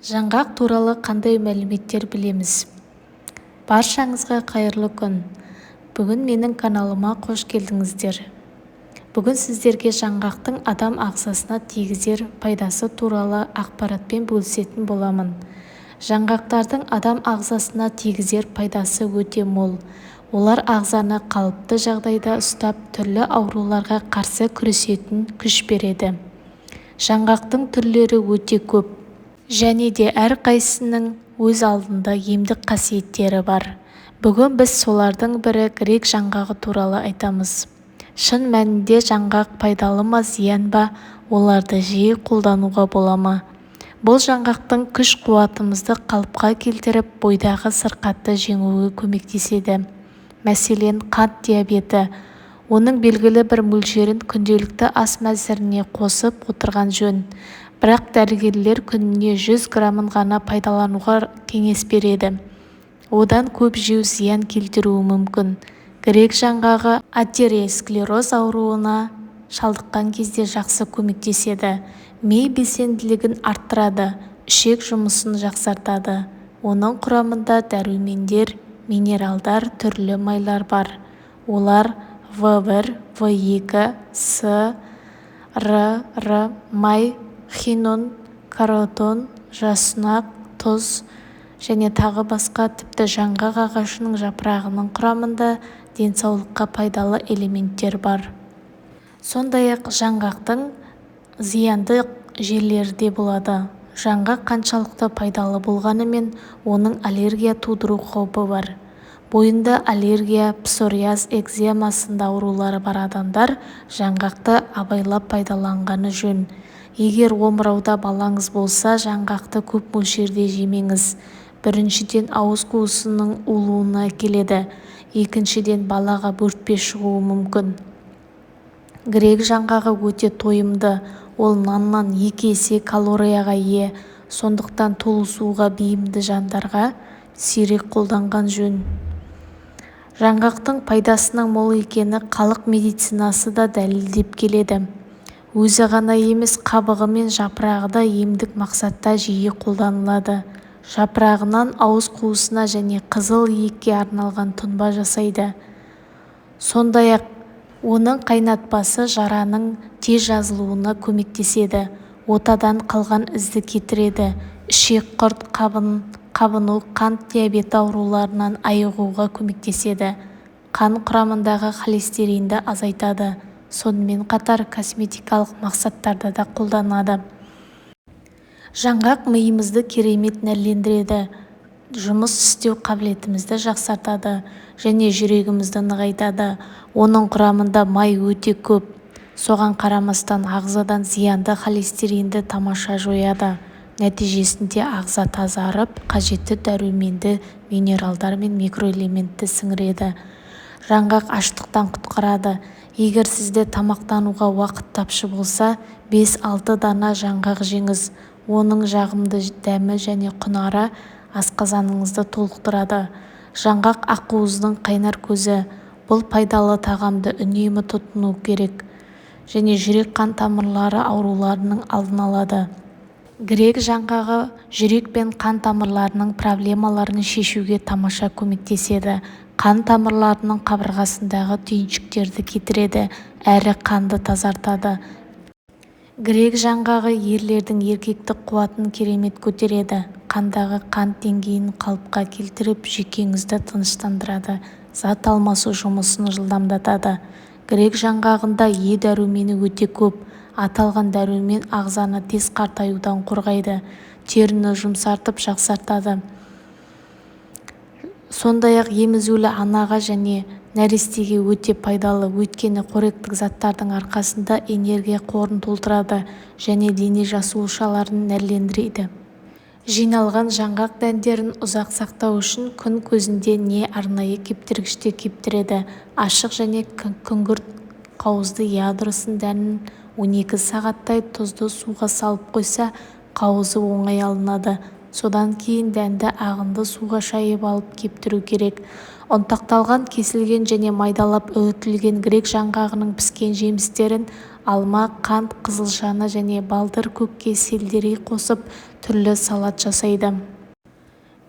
Жаңғақ туралы қандай мәліметтер білеміз? Баршаңызға қайырлы күн! Бүгін менің каналыма қош келдіңіздер. Бүгін сіздерге жаңғақтың адам ағзасына тигізер пайдасы туралы ақпаратпен бөлісетін боламын. Жаңғақтардың адам ағзасына тигізер пайдасы өте мол. Олар ағзаны қалыпты жағдайда ұстап, түрлі ауруларға қарсы күресетін күш береді. Жаңғақтың түрлері өте көп. Және де әрқайсысының өз алдында емдік қасиеттері бар. Бүгін біз солардың бірі грек жаңғағы туралы айтамыз. Шын мәнінде жаңғақ пайдалы ма, зиян ба, оларды жиі қолдануға бола ма? Бұл жаңғақтың күш-қуатымызды қалыпқа келтіріп, бойдағы сырқатты жеңуге көмектеседі. Мәселен, қант диабеті. Оның белгілі бір мөлшерін күнделікті ас мәзіріне қосып отырған жөн. Бірақ дәрігерлер күніне 100 грамын ғана пайдалануға кеңес береді. Одан көп жеу зиян келтіруі мүмкін. Грек жаңғағы атеросклероз ауруына шалдыққан кезде жақсы көмектеседі. Ми белсенділігін арттырады, ішек жұмысын жақсартады. Оның құрамында дәрумендер, минералдар, түрлі майлар бар. Олар В1, В2, С, Р, Р, май, хинон, каротон, жасұнақ, тұз және тағы басқа. Тіпті жаңғақ ағашының жапырағының құрамында денсаулыққа пайдалы элементтер бар. Сондай-ақ жаңғақтың зиянды жерлері де болады. Жаңғақ қаншалықты пайдалы болғанымен, оның аллергия тудыру қаупі бар. Бойында аллергия, псориаз, экзема сынды аурулары бар адамдар жаңғақты абайлап пайдаланғаны жөн. Егер омырауда балаңыз болса, жаңғақты көп мөлшерде жемеңіз. Біріншіден, ауыз қуысының улануына әкеледі. Екіншіден, балаға бөртпе шығуы мүмкін. Грек жаңғағы өте тойымды. Ол наннан 2 есе калорияға ие. Сондықтан толысуға бейімді жандарға сирек қолданған жөн. Жаңғақтың пайдасының мол екені халық медицинасы да дәлелдеп келеді. Өзі ғана емес, қабығы мен жапырағы да емдік мақсатта жиі қолданылады. Жапырағынан ауыз қуысына және қызыл иекке арналған тұнба жасайды. Сондай-ақ оның қайнатпасы жараның тез жазылуына көмектеседі, отадан қалған ізді кетіреді, ішек құрт, қабыну, қант диабеті ауруларынан айығуға көмектеседі, қан құрамындағы холестеринді азайтады. Сонымен қатар косметикалық мақсаттарда да қолданады. Жаңғақ миымызды керемет нәрлендіреді, жұмыс істеу қабілетімізді жақсартады және жүрегімізді нығайтады. Оның құрамында май өте көп. Соған қарамастан ағзадан зиянды холестеринді тамаша жояды. Нәтижесінде ағза тазарып, қажетті дәруменді, минералдар мен микроэлементті сіңіреді. Жаңғақ аштықтан құтқарады. Егер сізде тамақтануға уақыт тапшы болса, 5-6 дана жаңғақ жеңіз. Оның жағымды дәмі және құнары асқазаныңызды толықтырады. Жаңғақ ақуыздың қайнар көзі. Бұл пайдалы тағамды үнемі тұтыну керек және жүрек-қан тамырлары ауруларының алдын алады. Грек жаңғағы жүрек пен қан тамырларының проблемаларын шешуге тамаша көмектеседі. Қан тамырларының қабырғасындағы түйіншектерді кетіреді, әрі қанды тазартады. Грек жаңғағы ерлердің еркектік қуатын керемет көтереді. Қандағы қант деңгейін қалыпқа келтіріп, жүйкеңізді тыныштандырады, зат алмасу жұмысын жылдамдатады. Грек жаңғағында Е дәрумені өте көп. Аталған дәрумен ағзаны тез қартаюдан қорғайды, теріні жұмсартып жақсартады. Сондай-ақ емізулі анаға және нәрестеге өте пайдалы, өйткені қоректік заттардың арқасында энергия қорын толтырады және дене жасушаларын нәрлендіреді. Жиналған жаңғақ дәндерін ұзақ сақтау үшін күн көзінде не арнайы кептіргіште кептіреді. Ашық және күңгірт қауызды ядросын дәнін 12 сағаттай тұзды суға салып қойса, қауызы оңай алынады. Содан кейін дәнді ағынды суға шайып алып кептіру керек. Ұнтақталған, кесілген және майдалап үгітілген грек жаңғағының піскен жемістерін алма, қант, қызылшаны және балдыр көкке сельдерей қосып түрлі салат жасайды.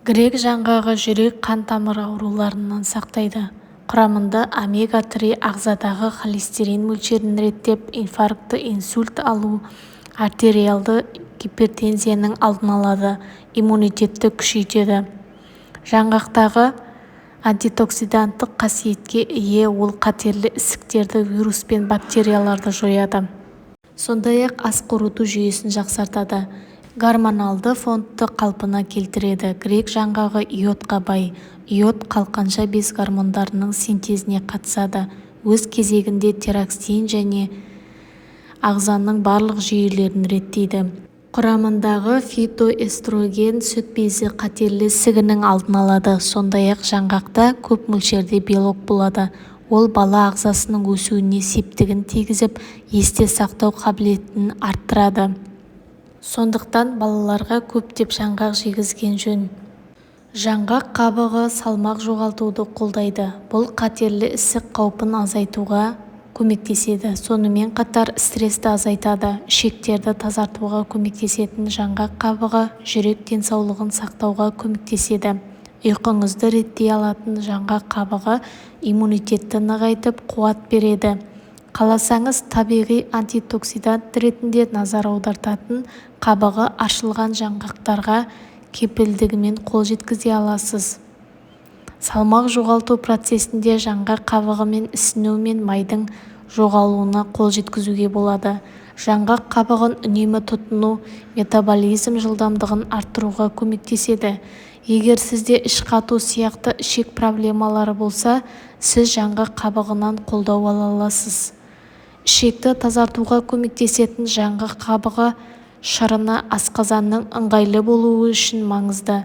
Грек жаңғағы жүрек-қан тамыр ауруларынан сақтайды. Құрамында омега-три ағзадағы холестерин мөлшерін реттеп, инфаркті, инсульт алу, артериалды гипертензияның алдын алады, иммунитетті күшейтеді. Жаңғақтағы антиоксиданттық қасиетке ие ол қатерлі ісіктерді, вирус пен бактерияларды жояды. Сондай-ақ ас қорыту жүйесін жақсартады, гормоналды фондты қалпына келтіреді. Грек жаңғағы йодқа бай. Йод қалқанша без гормондарының синтезіне қатысады, өз кезегінде тироксин және ағзаның барлық жүйелерін реттейді. Құрамындағы фитоэстроген сүт безі қатерлі ісігінің алдын алады. Сондай-ақ жаңғақта көп мөлшерде белок болады. Ол бала ағзасының өсуіне септігін тигізіп, есте сақтау қабілетін арттырады. Сондықтан балаларға көптеп жаңғақ жегізген жөн. Жаңғақ қабығы салмақ жоғалтуды қолдайды. Бұл қатерлі ісік қаупін азайтуға көмектеседі. Сонымен қатар стрессті азайтады. Ішектерді тазартуға көмектесетін жаңғақ қабығы жүрек денсаулығын сақтауға көмектеседі. Ұйқыңызды реттей алатын жаңғақ қабығы иммунитетті нығайтып, қуат береді. Қаласаңыз, табиғи антиоксидант ретінде назар аудартатын қабығы аршылған жаңғақтарға кепілдігімен қол жеткізе аласыз. Салмақ жоғалту процесінде жаңғақ қабығымен ісіну мен майдың жоғалуына қол жеткізуге болады. Жаңғақ қабығын үнемі тұтыну метаболизм жылдамдығын арттыруға көмектеседі. Егер сізде іш қату сияқты ішек проблемалары болса, сіз жаңғақ қабығынан қолдау ала аласыз. Ішекті тазартуға көмектесетін жаңғақ қабығы шырыны асқазанның ыңғайлы болуы үшін маңызды.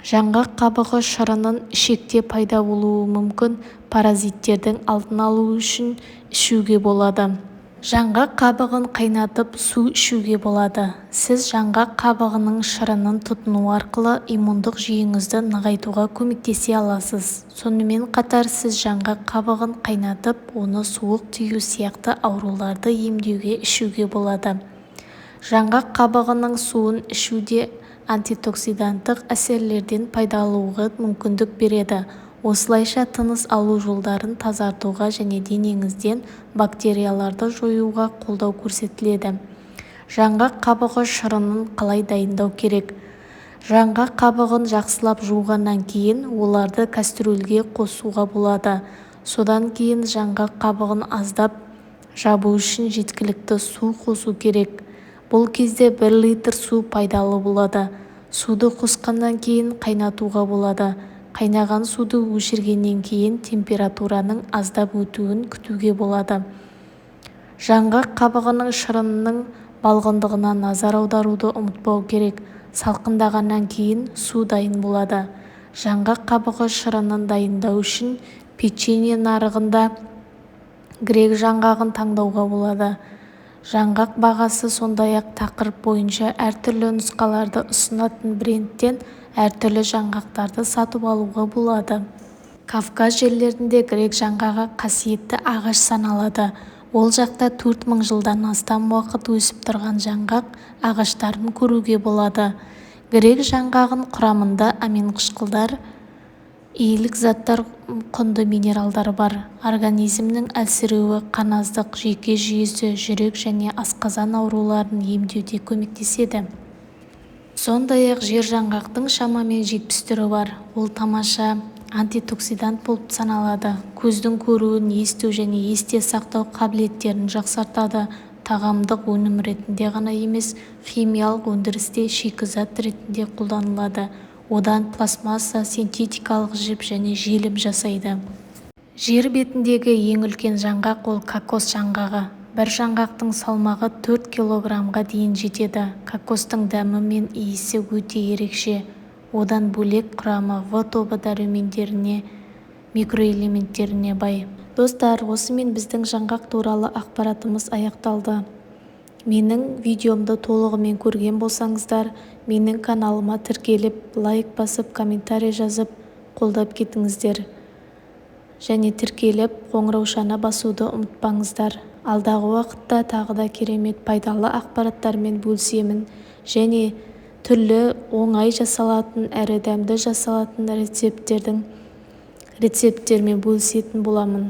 Жаңғақ қабығы шырынын ішекте пайда болуы мүмкін паразиттердің алдын алу үшін ішуге болады. Жаңғақ қабығын қайнатып, су ішуге болады. Сіз жаңғақ қабығының шырынын тұтыну арқылы иммундық жүйеңізді нығайтуға көмектесе аласыз. Сонымен қатар сіз жаңғақ қабығын қайнатып, оны суық тию сияқты ауруларды емдеуге ішуге болады. Жаңғақ қабығының суын ішу де антиоксиданттық әсерлерден пайдалануға мүмкіндік береді. Осылайша тыныс алу жолдарын тазартуға және денеңізден бактерияларды жоюға қолдау көрсетіледі. Жаңғақ қабығы шырынын қалай дайындау керек? Жаңғақ қабығын жақсылап жуғаннан кейін оларды кәстрөлге қосуға болады. Содан кейін жаңғақ қабығын аздап жабу үшін жеткілікті су қосу керек. Бұл кезде 1 литр су пайдалы болады. Суды қосқаннан кейін қайнатуға болады. Қайнаған суды өшіргеннен кейін температураның аздап өтуін күтуге болады. Жаңғақ қабығының шырынының балғындығына назар аударуды ұмытпау керек. Салқындағаннан кейін су дайын болады. Жаңғақ қабығы шырынын дайындау үшін печенье нарығында грек жаңғағын таңдауға болады. Жаңғақ бағасы сондай-ақ тақырып бойынша әртүрлі нұсқаларды ұсынатын брендтен әртүрлі жаңғақтарды сатып алуға болады. Кавказ жерлерінде грек жаңғағы қасиетті ағаш саналады. Ол жақта 4000 жылдан астам уақыт өсіп тұрған жаңғақ ағаштарын көруге болады. Грек жаңғағын құрамында аминқышқылдар, иілік заттар, құнды минералдар бар. Организмнің әлсіреуі, қаназдық, жүйке жүйесі, жүрек және асқазан ауруларын емдеуде көмектеседі. Сондай-ақ жер жаңғақтың шамамен 70 түрі бар. Ол тамаша антиоксидант болып саналады. Көздің көруін, есту және есте сақтау қабілеттерін жақсартады. Тағамдық өнім ретінде ғана емес, химиялық өндірісте шикізат ретінде қолданылады. Одан пластмасса, синтетикалық жіп және желім жасайды. Жер бетіндегі ең үлкен жаңғақ ол кокос жаңғағы. Бір жаңғақтың салмағы 4 килограммға дейін жетеді. Кокостың дәмі мен иісі өте ерекше. Одан бөлек құрамы В тобы дәрумендеріне, микроэлементтеріне бай. Достар, осымен біздің жаңғақ туралы ақпаратымыз аяқталды. Менің видеомды толығымен көрген болсаңыздар, менің каналыма тіркеліп, лайк басып, комментарий жазып, қолдап кетіңіздер. Және тіркеліп, қоңыраушаны басуды ұмытпаңыздар. Алдағы уақытта тағы да керемет пайдалы ақпараттармен бөлісемін. Және Түрлі оңай жасалатын әрі дәмді жасалатын рецепттердің рецепттермен бөлісетін боламын.